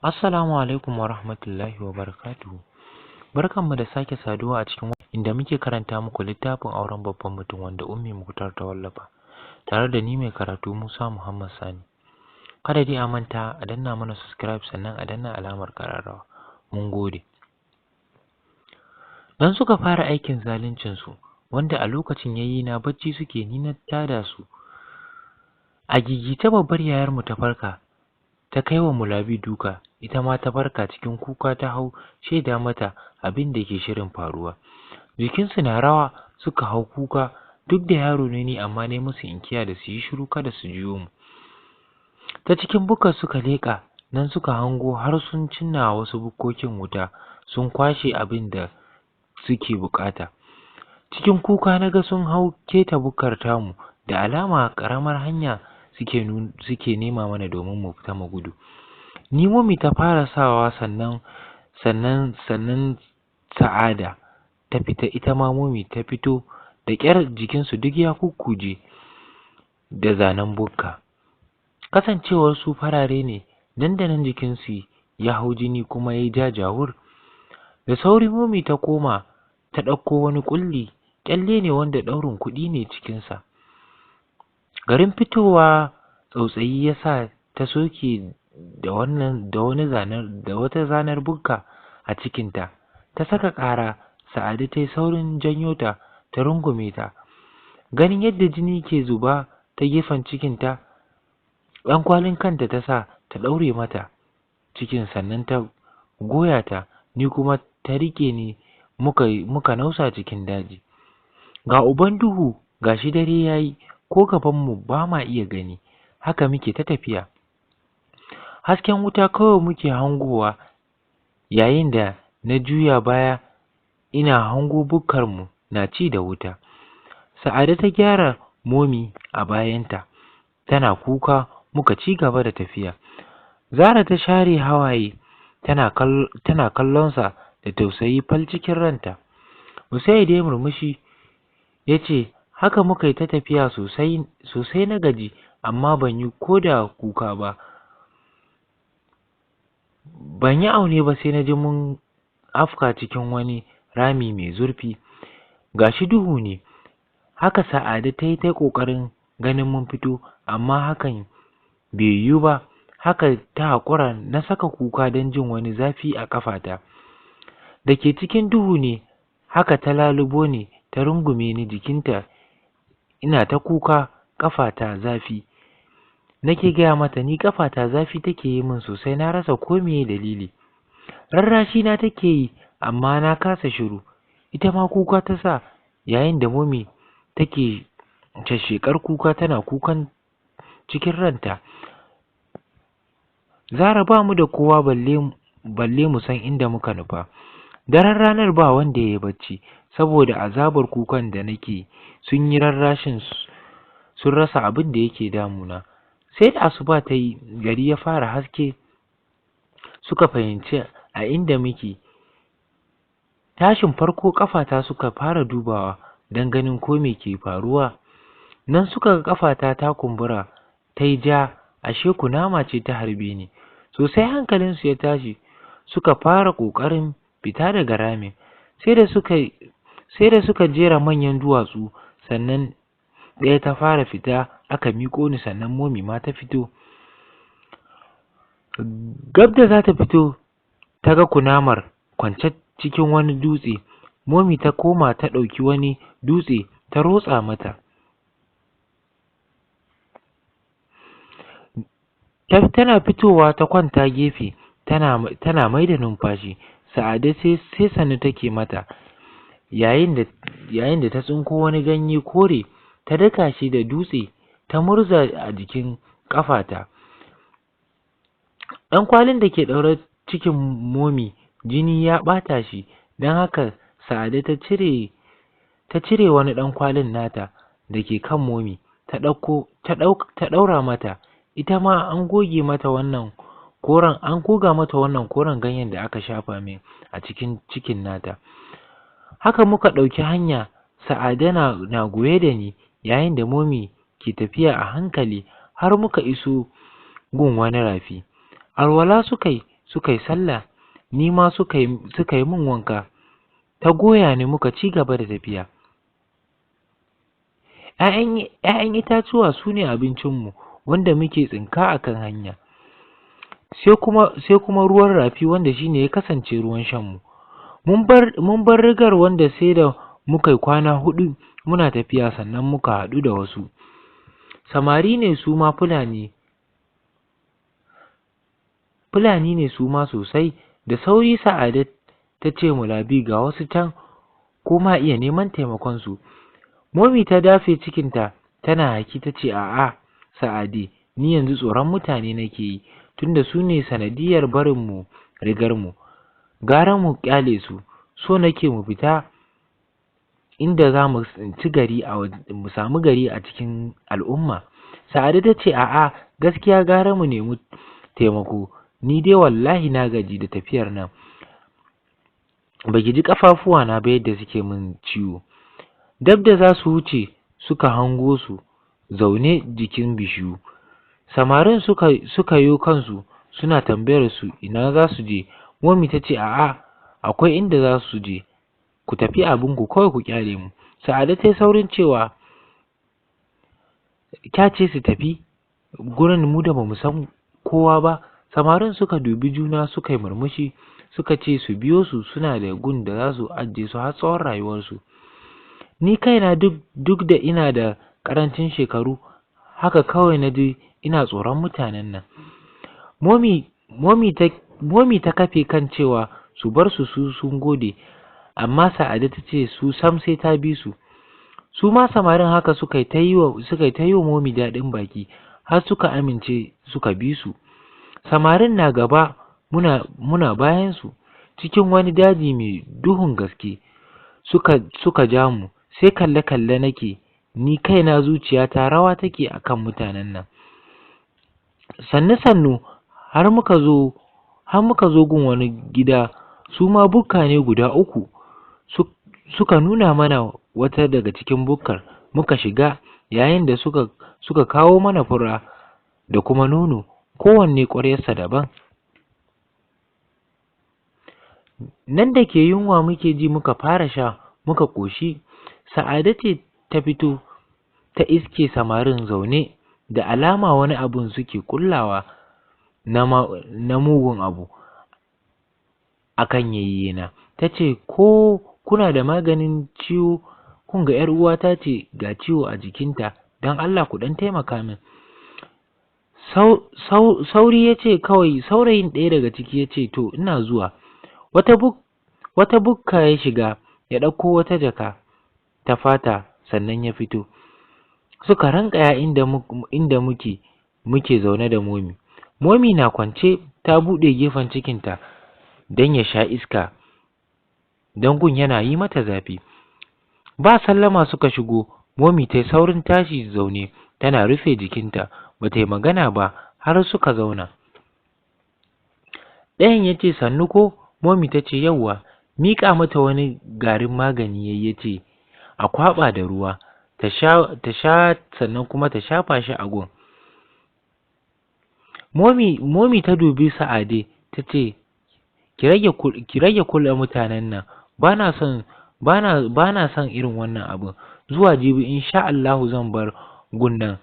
Assalamu alaikum wa rahmatullahi wa barakatuhu. Barkanmu da sake saduwa a cikin inda muke karanta muku littafin Auren Babban Mutum wanda Ummi Muktar ta wallafa, tare da ni mai karatu Musa Muhammad Sani. Kada dai a manta a danna mana subscribe, sannan a danna alamar ƙararrawa. Mun gode. Dan suka fara aikin zaluncin su, wanda a lokacin yayyina bacci suke, ni na tada su. A gigice babbar yayarmu ta farka, ta kai wa Mulabi duka, ita ma ta farka cikin kuka ta hau shaida mata abin da ke shirin faruwa. Jikinsu na rawa suka hau kuka, duk da yaro ne ni, amma na musu inkiya da su yi shiru kada su jiyo mu. Ta cikin bukkar suka leƙa, nan suka hango har sun cinna wasu bukkokin wuta, sun kwashe abin da suke buƙata. Cikin kuka na ga sun hau keta bukkar tamu, da alama ƙaramar hanya suke nema mana domin mu fita mu gudu. Ni Mummy ta fara sawa, sannan Sa'ada ta fita, ita ma Mummy ta fito da ƙyar, jikinsu duk ya kukkuje da zanen bukka. Kasancewar su farare ne, dandanan jikinsu ya hau jini kuma ya jajawur. Da sauri Mummy ta koma ta ɗauko wani ƙulli, ƙyalle ne wanda ɗaurin kuɗi ne cikinsa. Garin fitowa tsautsayi ya sa ta soke da wannan da wani zanen da wata zanar bukka a cikinta. Ta saka ƙara, Sa'adu ta yi saurin janyo ta, ta rungume ta. Ganin yadda jini ke zuba ta gefen cikinta, ɗan kwalin kanta ta sa ta ɗaure mata cikin, sannan ta goya ta, ni kuma ta riƙe ni, muka nausa cikin daji. Ga uban duhu, ga shi dare ya yi, ko gabanmu ba ma iya gani, haka muke ta tafiya. Hasken wuta kawai muke hangowa, yayin da na juya baya ina hango bukkarmu na ci da wuta. Sa'ada ta gyara Momi a bayanta, tana kuka muka ci gaba da tafiya. Zara ta share hawaye tana kallonsa da tausayi fal cikin ranta. Usaid ya murmushi ya ce, haka muka yi ta tafiya sosai sosai, na gaji, amma ban yi ko da kuka ba. Ban yi aune ba sai na ji mun afka cikin wani rami mai zurfi. Gashi duhu ne. Haka Sa'ada ta yi ta ƙoƙarin ganin mun fito, amma hakan bai yiwu ba. Haka ta haƙura. Na saka kuka don jin wani zafi a ƙafata. Da ke cikin duhu ne, haka ta lalubo ni ta rungume ni jikinta, ina ta kuka ƙafata zafi. Nake gaya mata ni ƙafata zafi take yi min sosai, na rasa ko meye dalili. Rarrashi na take yi, amma na kasa shiru. Ita ma kuka ta sa, yayin da Momi take shashshekar kuka, tana kukan cikin ranta. Zara, ba mu da kowa balle mu san inda muka nufa. Daren ranar ba wanda ya yi bacci saboda azabar kukan da nake. Sun yi rarrashin, sun rasa abin da yake damuna. Sai da asuba ta yi, gari ya fara haske, suka fahimci a inda muke. Tashin farko ƙafata suka fara dubawa don ganin ko me ke faruwa. Nan suka ga ƙafata ta kumbura ta yi ja, ashe kunama ce ta harbe ni. Sosai hankalinsu ya tashi, suka fara ƙoƙarin fita daga ramin. Sai da suka jera manyan duwatsu, sannan ɗaya ta fara fita, aka miƙo ni, sannan Momi ma ta fito. Gab da za ta fito ta ga kunamar kwance cikin wani dutse. Momi ta koma ta ɗauki wani dutse ta rotsa mata. Tana fitowa ta kwanta gefe tana mai da numfashi. Sa'ade sai sannu take mata, yayin da ta tsinko wani ganye kore ta daka shi da dutse ta murza a jikin ƙafata. Ɗan kwalin da ke ɗaure cikin Momi jini ya ɓata shi, don haka Sa'ade ta cire wani ɗan kwalin nata da ke kan Momi, ta ɗauko ta ɗaura mata. Ita ma an goga mata wannan koren ganyen da aka shafa min a cikin cikin nata. Haka muka ɗauki hanya, Sa'ade na goye da ni, yayin da Momi ke tafiya a hankali, har muka iso gun wani rafi. Alwala suka yi. suka yi sallah, ni ma suka yi min wanka, ta goya ni muka ci gaba da tafiya. ‘Ya'yan itatuwa su ne abincinmu wanda muke tsinka a kan hanya, sai kuma ruwan rafi wanda shine ya kasance ruwan shanmu. Mun bar rigar wanda sai da muka yi kwana 4 muna tafiya sannan muka haɗu da wasu. Samari ne su ma Fulani ne su ma sosai. Da sauri Sa'ade ta ce Mulabi ga wasu can ko ma iya neman taimakon su. Momi ta dafe cikinta tana haki ta ce a'a Sa'ade, ni yanzu tsoron mutane nake yi tunda su ne sanadiyar barin mu rigar mu. Gara mu kyale su, so nake mu fita inda za mu tsinci gari mu samu gari a cikin al'umma. Sa'ade ta ce a'a gaskiya gara mu nemi taimako, ni dai wallahi na gaji da tafiyar nan. Baki ji kafafuwa na ba yadda suke min ciwo. Dab da za su wuce suka hango su zaune jikin bishiyu. Samarin suka yo kansu suna tambayar su ina za su je. Momi ta ce a'a akwai inda za su je, ku tafi abinku kawai ku kyale mu. Sa'ade ta yi saurin cewa kya ce su tafi gurin mu da bamu san kowa ba. Samarin suka dubi juna suka yi murmushi suka ce su biyo su, suna da gun da za su ajiye su har tsawon rayuwarsu. Ni kaina duk da ina da ƙarancin shekaru, haka kawai na ji ina tsoron mutanen nan. Momi ta kafe kan cewa su bar su sun gode, amma Sa'ade ta ce su sam sai ta bi su. Su ma samarin haka suka yi ta yi wa Momi daɗin baki har suka amince suka bi su. Samarin na gaba muna bayan su cikin wani daji mai duhun gaske suka ja mu, sai kalle kalle nake, ni kaina zuciyata rawa take akan mutanen nan. Sannu sannu har muka zo gun wani gida, su ma bukka ne guda 3. Suka nuna mana wata daga cikin bukkar muka shiga, yayin da suka kawo mana fura da kuma nono, kowanne ƙwaryarsa daban. Nan da ke yunwa muke ji muka fara sha muka ƙoshi. Sa'ade ce ta fito ta iske samarin zaune, da alama wani abun suke kullawa na mugun abu akan yayyena. Ta ce ko kuna da maganin ciwo? Kun ga ‘yar uwata ce ga ciwo a jikinta, don Allah ku ɗan taimaka min. Sauri ya ce kawai, saurayin ɗaya daga ciki ya ce to ina zuwa. Wata bukka ya shiga ya ɗauko wata jaka ta fata sannan ya fito. Suka rankaya inda muke zaune da Momi. Momi na kwance ta buɗe gefen cikinta don ya sha iska, don gun yana yi mata zafi. Ba sallama suka shigo. Momi ta yi saurin tashi zaune tana rufe jikinta, ba ta yi magana ba har suka zauna. Ɗayan ya ce sannu ko? Momi ta ce yauwa. Miƙa mata wani garin magani yayi ya ce a kwaɓa da ruwa ta sha sannan kuma ta shafa shi a gun. Momi ta dubi Sa'ade ta ce ki rage kula mutanen nan, bana son irin wannan abun. Zuwa jibi insha Allahu zan bar gun nan,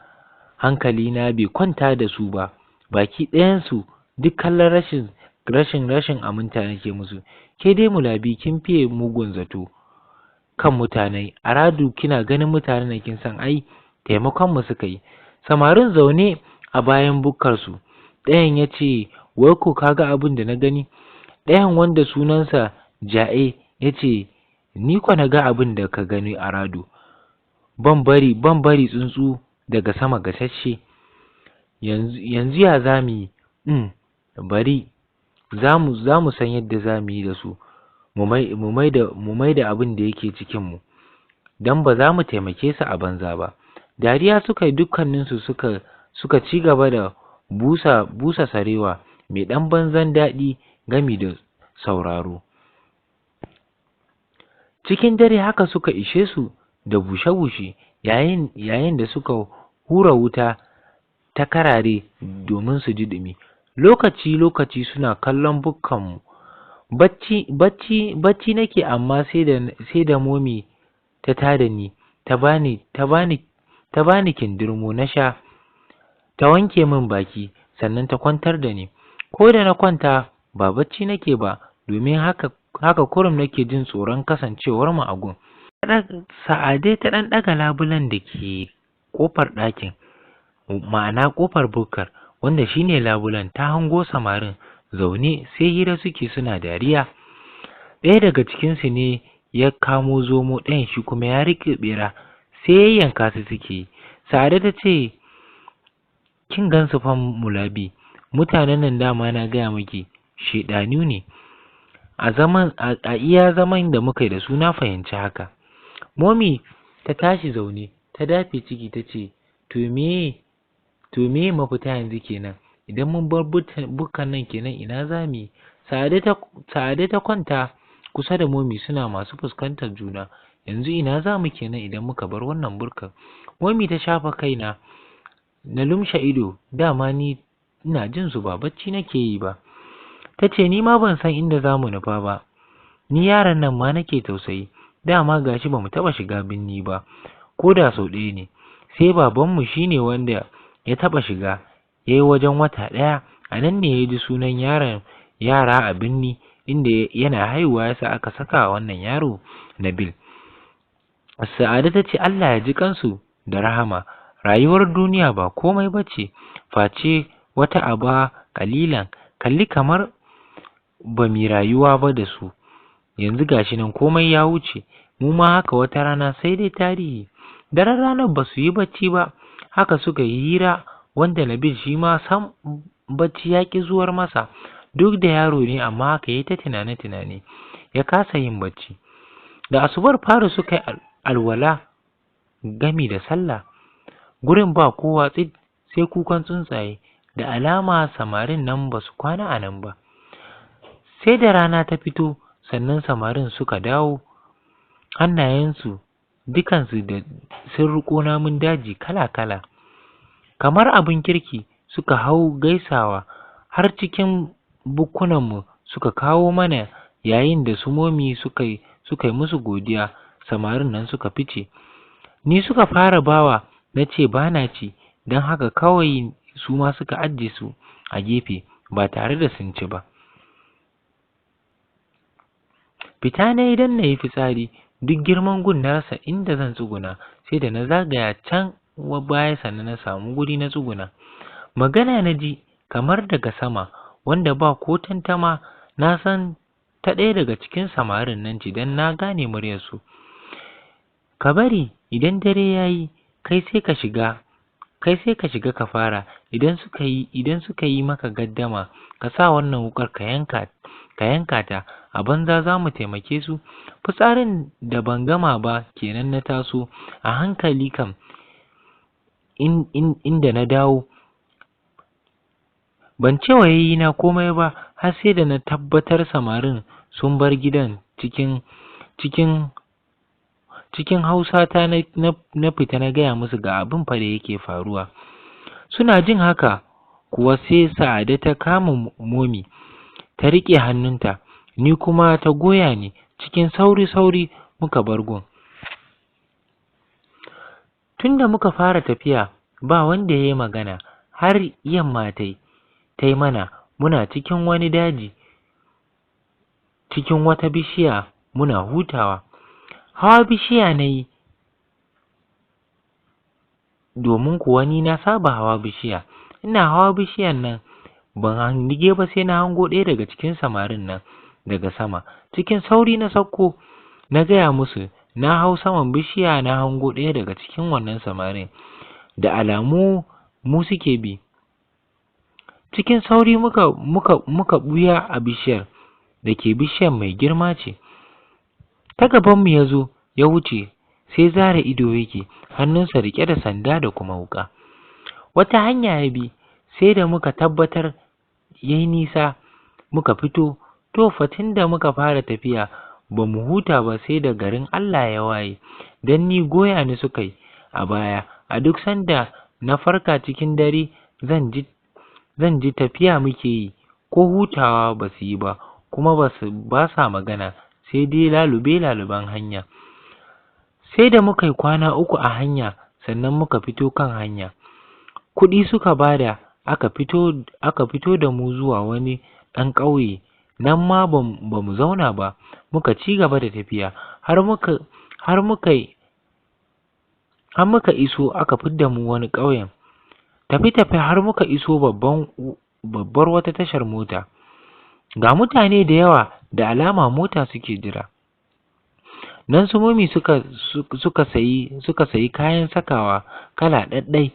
hankali na bai kwanta da su ba, baki ɗayan su duk kallon rashin aminta nake musu. Ke dai Mulabi kin fiye mugun zato kan mutane, aradu kina ganin mutanen nan kin san ai taimakon mu suka yi. Samarin zaune a bayan bukkar su. Ɗayan ya ce wai ko kaga abin da na gani? Ɗayan wanda sunansa Ja'e ya ce ni kwa na ga abin da ka gani aradu. Ban bari tsuntsu daga sama gasasshe. Yanzu ya za mu yi? Bari za mu san yadda za mu yi da su, mu mai da abin da yake cikinmu, don ba za mu taimake su a banza ba. Dariya suka yi dukkaninsu suka ci gaba da busa sarewa mai ɗan banzan daɗi gami da sauraro. Cikin dare haka suka ishe su da bushe-bushe yayin da suka hura wuta ta karare domin su ji ɗumi. Lokaci-lokaci suna kallon bukkanmu. Bacci bacci bacci nake, amma sai da Momi ta tada ni, ta bani kindirmo na sha, ta wanke min baki, sannan ta kwantar da ni. Ko da na kwanta ba bacci nake ba, domin haka haka kurum nake jin tsoron kasancewar mu a gun. Sa'ade ta ɗan ɗaga labulen da ke ƙofar ɗakin, ma'ana ƙofar bukkar, wanda shine labulen, ta hango samarin zaune sai hira suke suna dariya. Ɗaya daga cikinsu ne ya kamo zomo, ɗayan shi kuma ya riƙe ɓera, sai yayyanka su suke yi. Sa'ade ta ce, "Kin gansu fa Mulabi, mutanen nan dama na gaya miki shaiɗanu ne. A iya zaman da muka yi da su na fahimci haka." Momi ta tashi zaune, ta dafe ciki, ta ce, To me mafita yanzu kenan? Idan mun bar bukkan nan kenan, ina za mu yi?" Sa'ade ta kwanta kusa da Momi, suna masu fuskantar juna. "Yanzu ina za mu kenan idan muka bar wannan bukkar?" Momi ta shafa kaina, na lumshe ido, dama ni ina jin su, ba bacci nake yi ba. Ta ce, "Ni ma ban san inda za mu nufa ba. Ni yaran nan ma nake tausayi. Dama gashi ba mu taɓa shiga birni ba, ko da sau ɗaya ne. Sai babanmu shine wanda ya taɓa shiga, ya yi wajen wata ɗaya. A nan ne ya ji sunan yaron yara a birni, inda yana haihuwa yasa aka saka wannan yaro Nabil." Sa'ade ta ce, "Allah ya ji kansu da rahama. Rayuwar duniya ba komai ba ce face wata aba kalilan. Kalli kamar ba mu rayuwa ba da su, yanzu gashi nan komai ya wuce. Mu ma haka wata rana sai dai tarihi." Daren ranar ba su yi bacci ba, haka suka yi hira, wanda Nabil shi ma sam bacci ya ƙi zuwar masa. Duk da yaro ne, amma haka ya yi ta tunane-tunane, ya kasa yin bacci. Da asubar fari suka yi alwala gami da sallah. Gurin ba kowa tsit, sai kukan tsuntsaye. Da alama samarin nan ba su kwana a nan ba. Sai da rana ta fito sannan samarin suka dawo, hannayensu dukansu da sun riƙo namun daji kala-kala. Kamar abin kirki suka hau gaisawa, har cikin bukkunanmu suka kawo mana. Yayin da su Momi suka yi musu godiya, samarin nan suka fice. Ni suka fara bawa, na ce ba na ci, don haka kawai su ma suka ajiye su a gefe ba tare da sun ci ba. Fita na yi don na yi fitsari. Duk girman gun na rasa inda zan tsuguna, sai da na zagaya can baya sannan na samu guri na tsuguna. Magana na ji kamar daga sama, wanda ba ko tantama na san ta ɗaya daga cikin samarin nan ce, don na gane muryarsu. "Ka bari idan dare ya yi, kai sai ka shiga ka fara. Idan suka yi maka gaddama, ka sa wannan wuƙar ka yanka ta. A banza za mu taimake su." Fitsarin da ban gama ba kenan, na taso a hankali kam inda na dawo. Ban ce wa yayyina komai ba har sai da na tabbatar samarin sun bar gidan. Cikin hausata na fita na gaya musu ga abin fa da yake faruwa. Suna jin haka kuwa sai Sa'ade ta kama Momi ta riƙe hannunta, ni kuma ta goya ni. Cikin sauri-sauri muka bar gun. Tunda muka fara tafiya ba wanda ya yi magana, har yamma ta yi mana muna cikin wani daji, cikin wata bishiya muna hutawa. Hawa bishiya na yi, domin kuwa ni na saba hawa bishiya. Ina hawa bishiyan nan ban hange ba, sai na hango ɗaya daga cikin samarin nan daga sama. Cikin sauri na sauko, na gaya musu na hau saman bishiya na hango ɗaya daga cikin wannan samarin, da alamu mu suke bi. Cikin sauri muka ɓuya a bishiyar, da ke bishiyar mai girma ce. Ta gabanmu ya zo ya wuce, sai zare ido yake, hannunsa riƙe da sanda da kuma wuƙa. Wata hanya ya bi, sai da muka tabbatar ya yi nisa muka fito. To fa, tun da muka fara tafiya ba mu huta ba sai da garin Allah ya waye, don ni goya ni suka yi a baya. A duk sanda na farka cikin dare zan ji Zan ji tafiya muke yi, ko hutawa ba su yi ba, kuma ba sa magana, sai dai lalube-laluben hanya. Sai da muka yi kwana 3 a hanya sannan muka fito kan hanya. Kuɗi suka bada aka fito da mu zuwa wani ɗan ƙauye. Nan ma ba mu zauna ba, muka ci gaba da tafiya har muka iso aka fidda mu wani ƙauyen. Tafi-tafi har muka iso babbar wata tashar mota. Ga mutane da yawa da alama mota suke jira. Nan su Momi suka sayi kayan sakawa kala ɗaɗɗai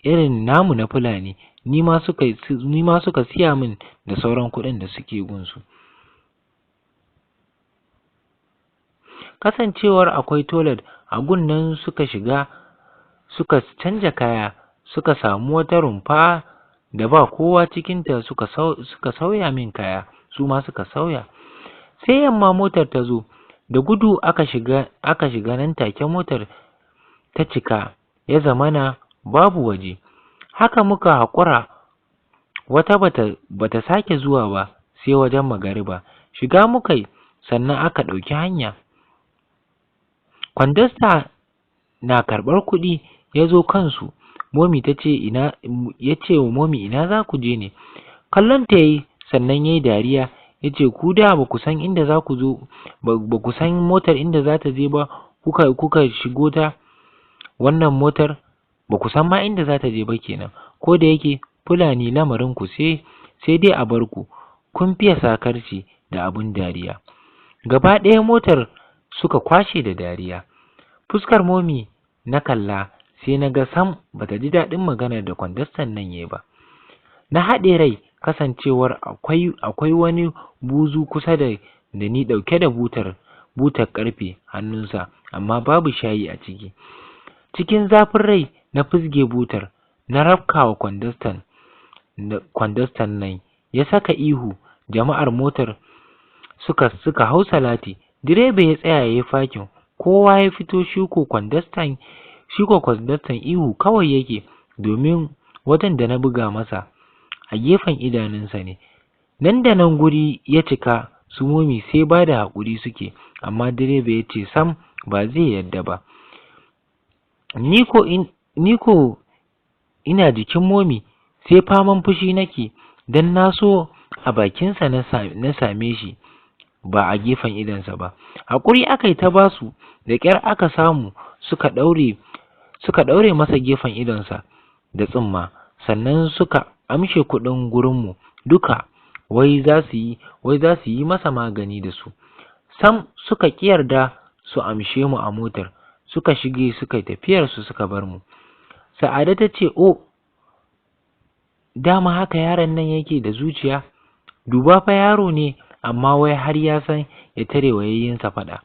irin namu na Fulani. Ni ma suka siya min da sauran kuɗin da suke gunsu. Kasancewar akwai toilet a gun nan suka shiga suka canja kaya, suka samu wata rumfa da ba kowa cikinta suka sauya min kaya, su ma suka sauya. Sai yamma motar ta zo, da gudu aka shiga nan take motar ta cika, ya zamana babu waje. Haka muka haƙura, wata bata sake zuwa ba sai wajen magariba. Shiga muka yi sannan aka ɗauki hanya. Kwandasta na karɓar kuɗi ya zo kansu. Momi ta ce ya ce wa Momi ina za ku je ne? Kallon ta yayi sannan yayi dariya, ya ce ku da ba ku san inda za ku zo ba ku san motar inda za ta je ba, kuka shigo ta wannan motar ba ku san ma inda za ta je ba kenan. Ko da yake Fulani lamarin ku sai dai a bar ku, kun fiye sakarci da abun dariya. Gaba ɗaya motar suka kwashe da dariya. Fuskar Momi na kalla sai na ga sam bata ji daɗin maganar da kwandastan nan yayi ba. Na haɗe rai kasancewar akwai wani buzu kusa da ni ɗauke da butar ƙarfe hannunsa, amma babu shayi a ciki. Cikin zafin rai na fizge butar, na rafkawa kwandastan nan ya saka ihu. Jama'ar motar suka hau salati. Direba ya tsaya yayi fakin, kowa ya fito. Shi ko kwandastan ihu kawai yake, domin wajen da na buga masa a gefen idanunsa ne. Nan da nan guri ya cika, su Momi sai ba da haƙuri suke, amma direba ya ce sam ba zai yarda ba. Ni ko ina jikin Momi sai faman fushi nake, don na so a bakinsa na same shi ba a gefen idonsa ba. Haƙuri aka yi ta basu, da ƙyar aka samu suka ɗaure masa gefen idonsa da tsumma, sannan suka amshe kuɗin gurinmu duka, wai za su yi masa magani da su. Sam suka ƙi yarda su amshe mu a motar, suka shige suka yi tafiyarsu suka bar mu. Sa'ada ta ce, o, dama haka yaron nan yake da zuciya. Duba fa yaro ne, amma wai har ya san ya tare wa yayyinsa faɗa.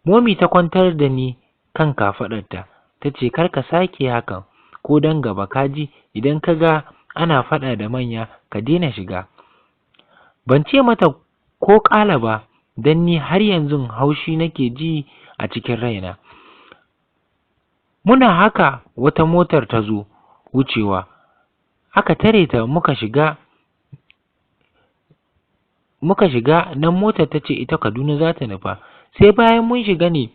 Momi ta kwantar da ni kan kafaɗarta, ta ce kar ka sake hakan ko don gaba ka ji, idan ka ga ana faɗa da manya ka daina shiga. Ban ce mata ko ƙala ba, don ni har yanzu haushi nake ji a cikin raina. Muna haka wata motar ta zo wucewa, aka tare ta muka shiga nan motar ta ce ita Kaduna za ta nufa. Sai bayan mun shiga ne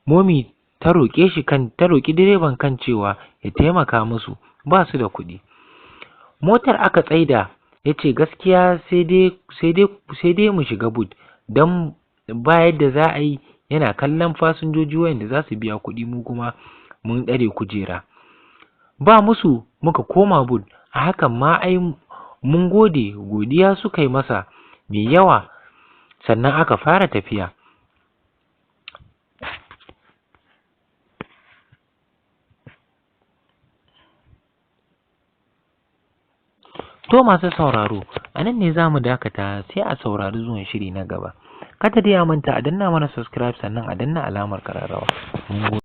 Momi ta roƙi direban kan cewa ya taimaka musu, ba su da kuɗi. Motar aka tsaida, ya ce gaskiya sai dai mu shiga but, don ba yadda za a yi, yana kallon fasinjoji wayanda za su biya kuɗi, mu kuma mun ɗare kujera. Ba musu muka koma but, a hakan ma ai mun gode, godiya suka yi masa mai yawa, sannan aka fara tafiya. To masu sauraro, a nan ne za mu dakata, sai a saurari zuwan shiri na gaba. Kada dai a manta a danna mana subscribe sannan a danna alamar kararrawa. Mun gode.